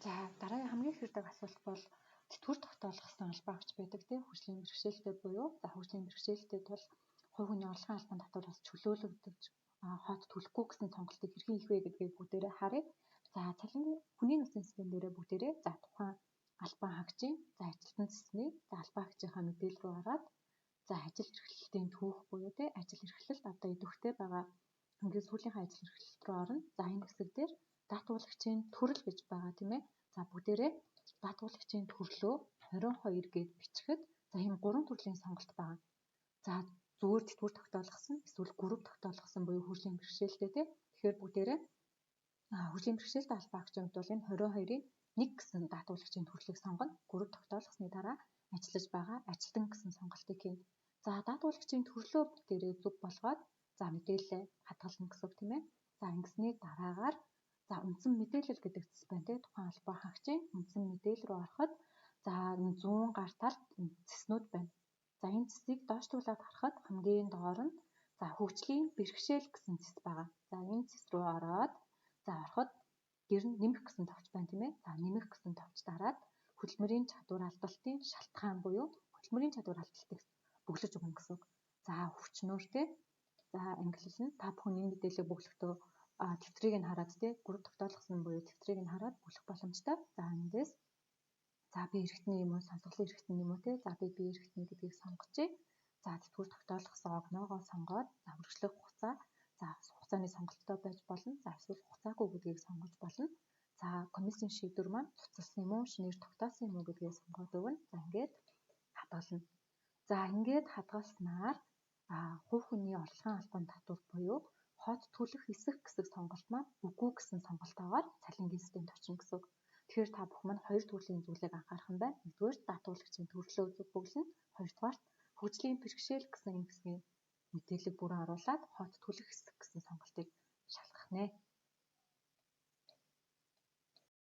За, дараагийн хамгийн хэрдэг асуулт бол тэтгэвэр тогтоолгосон албан авч байдаг тийм хөгжлийн бэрхшээлтэй буюу за хөгжлийн бэрхшээлтэй тул хувь хүний орлогын албан татвараас чөлөөлөгдөж хот төлөхгүй гэсэн сонголтыг хэрхэн хийх вэ гэдгийг бүгдээрээ харъя. За, цалингийн хүний нөөцийн систем дээрээ бүгдээрээ за тухайн албан хаагчийн за ажилтан цэсний за албан хаагчийнхаа мэдээлэл рүү ороод за ажил эрхлэлтийн түүх буюу тийм ажил эрхлэлт одоо идэвхтэй байгаа хамгийн сүүлийнхээ ажил эрхлэлт рүү орно. За, энэ хэсэг дээр даатгуулагчийн төрөл гэж байгаа тийм ээ. За, бүгдээрээ даатгуулагчийн төрлөө 22 гэж бичихэд за ийм гурван төрлийн сонголт байгаа. За, зүгээр тэтгэвэр тогтоолгосон эсвэл групп тогтоолгосон буюу хөгжлийн бэрхшээлтэй тийм. Тэгэхээр бүгдээрээ хөгжлийн бэрхшээлтэй албан хаагчийн хувьд бол энэ 22-ыг 1 гэсэн даатгуулагчийн төрлийг сонгоно. Групп тогтоолгосны дараа ажиллаж байгаа ажилтан гэсэн сонголтыг хийнэ. За, даатгуулагчийн төрлөө бүгдээрээ зөв болгоод за мэдээлэлээ хадгална гэсэн үг тийм ээ. За, ингэсний дараагаар за үндсэн мэдээлэл гэдэг зэс байна тийм. Тухайн албан хаагчийн үндсэн мэдээлэл рүү ороход за энэ зүүн гар талд зэснүүд байна. За, энэ зэсийг доошлуулад харахад хамгийн доор нь за хөгжлийн бэрхшээл гэсэн зэс байгаа. За, энэ зэс рүү ороод за ороход гэр нь нэмэх гэсэн товч байна тийм ээ. За, нэмэх гэсэн товч дараад хөдөлмөрийн чадвар алдалтын шалтгаан буюу хөдөлмөрийн чадвар алдалтыг бөглөж өгнө гэсэн үг. За, хүчнөөр тийм. За, ангилал нь та бүхэн энэ мэдээллийг бөглөхдөө тэмдрийг нь хараад тийм групп тогтоолгосон буюу тэмдрийг нь хараад бөглөх боломжтой. За, эндээс за би эргэтний юм уу, сонсголын эргэтний юм уу те. За, би бие эргэтний гэдгийг сонгочихъя. За, тэтгэвэр тогтоолгосон огноогоо сонгоод за үргэлжлэх хугацаа, за хугацааны сонголттой байж болно. За, эсвэл хугацаагүй гэдгийг сонгож болно. За, комиссийн шийдвэр маань цуцалсан юм уу, шинээр тогтоосон юм уу гэдгийг сонгоод өгнө. За, ингээд хадгална. За, ингээд хадгалснаар хувь хүний орлогын албан татвар буюу хот төлөх эсэх гэсэн сонголт маань үгүй гэсэн сонголтоогоор цалингийн системд очино гэсэн үг. Тэгэхээр та бүхэн маань хоёр төрлийн зүйлийг анхаарах юм байна. Нэгдүгээр даатгуулагчийн төрлөө зөв бөглөнө. Хоёрдугаарт хөгжлийн бэрхшээл гэсэн энэ хэсгийн мэдээлэл бүрэн оруулаад хот төлөх хэсэг гэсэн сонголтыг шалгах нэ.